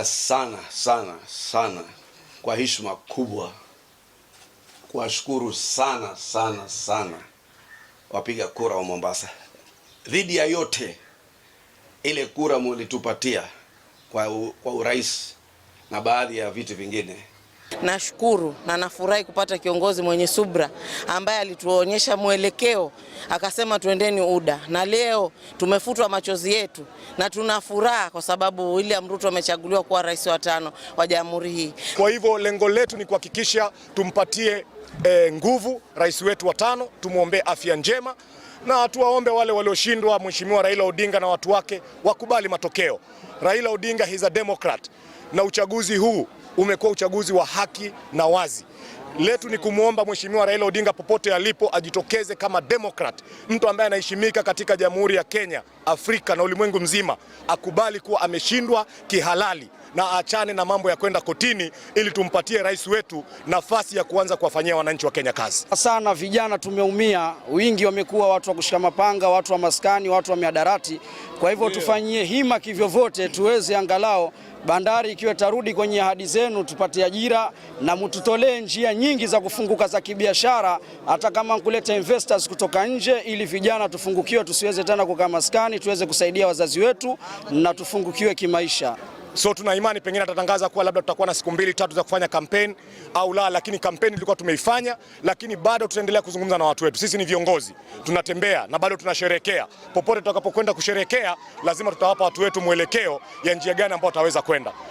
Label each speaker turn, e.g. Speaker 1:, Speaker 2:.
Speaker 1: Sana sana sana, kwa heshima kubwa kuwashukuru sana sana sana wapiga kura wa Mombasa. Dhidi ya yote ile kura mulitupatia kwa urais na baadhi ya vitu vingine.
Speaker 2: Nashukuru na nafurahi kupata kiongozi mwenye subra ambaye alituonyesha mwelekeo, akasema tuendeni UDA, na leo tumefutwa machozi yetu na tuna furaha kwa sababu William Ruto amechaguliwa kuwa rais wa tano wa jamhuri hii.
Speaker 3: Kwa hivyo lengo letu ni kuhakikisha tumpatie nguvu rais wetu wa tano, tumwombee afya njema na tuwaombe wale walioshindwa, Mheshimiwa Raila Odinga na watu wake wakubali matokeo. Raila Odinga he's a democrat, na uchaguzi huu umekuwa uchaguzi wa haki na wazi. Letu ni kumwomba Mheshimiwa Raila Odinga popote alipo ajitokeze kama democrat, mtu ambaye anaheshimika katika Jamhuri ya Kenya, Afrika na ulimwengu mzima, akubali kuwa ameshindwa kihalali na aachane na mambo ya kwenda kotini, ili tumpatie rais wetu nafasi ya kuanza kuwafanyia wananchi wa Kenya kazi.
Speaker 4: Sana vijana tumeumia, wingi wamekuwa watu wa kushika mapanga, watu wa maskani, watu wa mihadarati. Kwa hivyo tufanyie hima kivyovyote tuweze angalau bandari ikiwa tarudi kwenye ahadi zenu, tupate ajira na mtutolee njia nyingi za kufunguka za kibiashara, hata kama kuleta investors kutoka nje, ili vijana tufungukiwe, tusiweze tena kukaa maskani, tuweze kusaidia wazazi wetu na tufungukiwe kimaisha.
Speaker 3: So tuna imani pengine atatangaza kuwa labda tutakuwa na siku mbili tatu za kufanya campaign au la, lakini campaign tulikuwa tumeifanya, lakini bado tutaendelea kuzungumza na watu wetu. Sisi ni viongozi, tunatembea na bado tunasherekea. Popote tutakapokwenda kusherekea, lazima tutawapa watu wetu mwelekeo ya njia gani ambao wataweza kwenda.